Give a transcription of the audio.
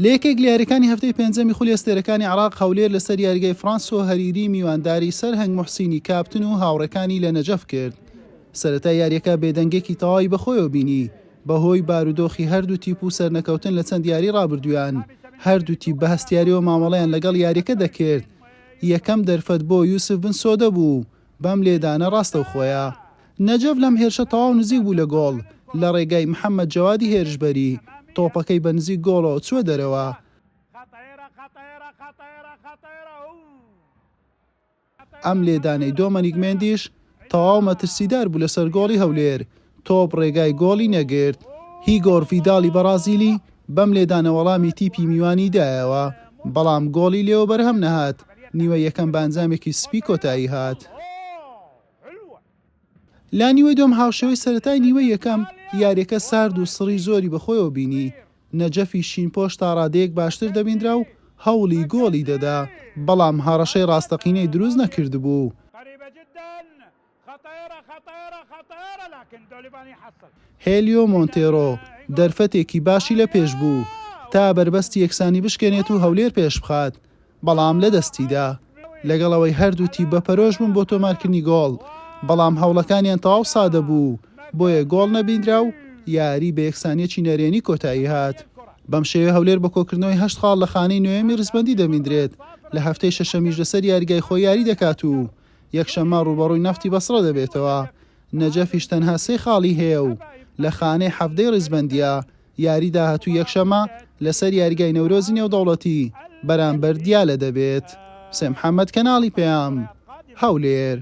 لە یەکێک لە یاریەکانی هەفتەی پێنجەمی خولی ئەستێرەکانی عێراق هەولێر لەسەر یاریگای فرانسۆ هەریری میوانداری سەرهەنگ موحسینی کاپتن و هاوڕێکانی لە نەجەف کرد. سەرەتای یاریەکە بێدەنگێکی تەواوی بەخۆیەوە بینی بەهۆی بارودۆخی هەردوو تیپ و سەرنەکەوتن لە چەند یاری رابردوویان هەردوو تیپ بە هەستیاریەوە مامەڵەیان لەگەڵ یاریەکە دەکرد یەکەم دەرفەت بۆ یوسف بن سۆدە بوو بەم لێدانە ڕاستەوخۆیە نەجەف لەم هێرشە تەواو نزیک بوو لە گۆڵ لە ڕێگای محەمەد جەوادی هێرشبەری، تۆپەکەی بە نزیک گۆڵەوە چووە دەرەوە. ئەم لێدانەی دۆمەنیک مێندیش تەواو مەترسیدار بوو لەسەر گۆڵی هەولێر، تۆپ ڕێگای گۆڵی نەگرت. هیگۆر ڤیداڵی بەڕازیلی بەم لێدانە وەڵامی تیپی میوانی دایەوە، بەڵام گۆڵی لێوە بەرهەم نەهات، نیوەی یەکەم بە ئەنجامێکی سپی کۆتایی هات. لە نیوەی دووەم هاوشێوەی سەرەتای نیوەی یەکەم، یارییەکە سارد و سڕی زۆری بەخۆیەوە بینی، نەجەفی شینپۆش تاڕادەیەک باشتر دەبیندرا و هەوڵی گۆڵی دەدا، بەڵام هەڕەشەی ڕاستەقینەی دروست نەکردبوو. هێلیۆ مۆنتێرۆ دەرفەتێکی باشی لە پێش بوو تا بەربەستی یەکسانی بشکێنێت و هەولێر پێشبخات، بەڵام لەدەستیدا. لەگەڵ ئەوەی هەردوو تیپ بە پەرۆش بوون بۆ تۆمارکردنی گۆڵ، بەڵام هەوڵەکانیان تەواو سادە بوو، بۆیە گۆڵ نەبیندرا و یاری بە یەکسانییەکی نەرێنی کۆتایی هات. بەم شێوەیە هەولێر بە کۆکردنەوەی هەشت خاڵ لە خانەی نۆیەمی ریزبەندی دەبیندرێت، لە هەفتەی شەشەمیش لەسەر یاریگای خۆی یاری دەکات و یەکشەممە رووبەڕووی نەفتی بەسڕە دەبێتەوە. نەجەفیش تەنها سێ خاڵی هەیە و لە خانەی حەڤدەی ریزبەندییە، یاری داهاتووی یەکشەممە لەسەر یاریگای نەورۆزی نێودەوڵەتی بەرامبەر دیالە دەبێت. حوسێن محەمەد، کەناڵی پەیام، هەولێر.